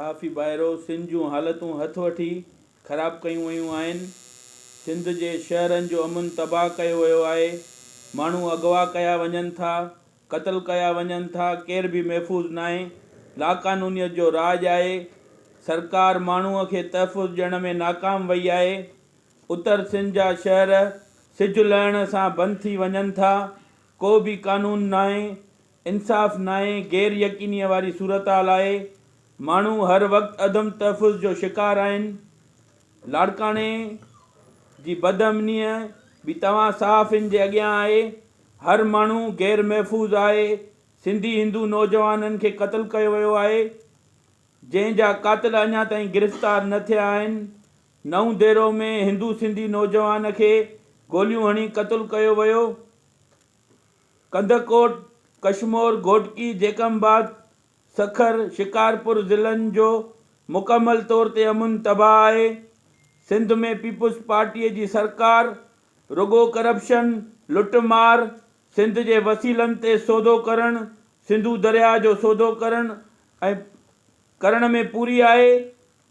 صحافي ڀائرو! سنڌ جون حالتون هٿ وٺي خراب ڪيون ويون آهن. سنڌ جي شهرن جو امن تباهه ڪيو ويو آهي. ماڻهو اغوا ڪيا وڃن ٿا، قتل ڪيا وڃن ٿا، ڪير به محفوظ ناهي. لاقانونيت جو راڄ آهي. سرڪار ماڻهوء کي تحفظ ڏيڻ ۾ ناڪام وئي آهي. اتر سنڌ جا شهر سج لهڻ سان بند ٿي وڃن ٿا. ڪو به قانون ناهي. انصاف ناهي، غير يقينيء واري صورتحال آهي، ماڻهو هر وقت عدم تحفظ جو شڪار آهن، لاڙڪاڻي جي بدامنيء به توهان صحافين جي اڳيان آهي، هر ماڻهو غير محفوظ آهي، سنڌي هندو نوجوانن کي قتل ڪيو ويو آهي، جنهن جا قاتل اڃا تائين گرفتار نه ٿيا آهن، نئون ديرو ۾ هندو سنڌي نوجوان کي گوليون هڻي قتل ڪيو ويو. ڪنڌڪوٽ، ڪشمور، گهوٽڪي، جيڪب آباد، سکر، شڪارپور ضلعن جو مڪمل طور تي امن تباهه آهي. سنڌ ۾ پيپلز پارٽيء جي سرڪار رڳو ڪرپشن، لٽ مار، سنڌ جي وسيلن تي سودو ڪرڻ، سنڌو درياهه جو سودو ڪرڻ ۽ ڪرڻ ۾ پوري آهي.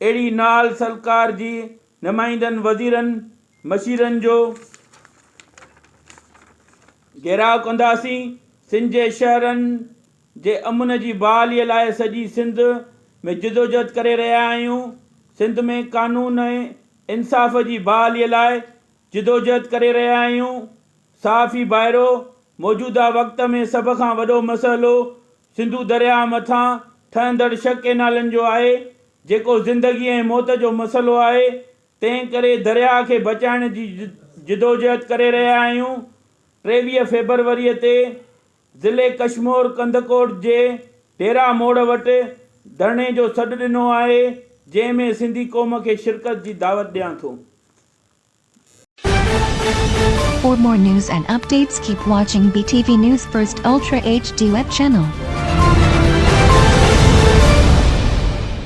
اهڙي نااهل سرڪار جي نمائندن وزيرن مشيرن جو گهيراء ڪنداسين، سنڌ جي شهرن جي امن جي بحالي لاء سڄي سنڌ ۾ جدوجهد ڪري رهيا آهيون، سنڌ ۾ قانون ۽ انصاف جي بحالي لاء جدوجهد ڪري رهيا آهيون، صحافي ڀائرو موجوده وقت ۾ سڀ کان وڏو مسئلو سنڌو درياهه مٿان ٺهندڙ ڇهه ڪئنالن جو آهي، جيڪو زندگي ۽ موت جو مسئلو آهي، تنهن ڪري درياهه کي بچائڻ جي جدوجهد ڪري رهيا آهيون، 23 فيبروريء تي ضلعي ڪشمور ڪنڌڪوٽ جي ڊيرا موڙ وٽ ڌرڻي جو سڏ ڏنو آهي، جنهن ۾ سنڌي قوم کي شرڪت جي دعوت ڏيان ٿو. For more news and updates keep watching BTV News First Ultra HD web channel.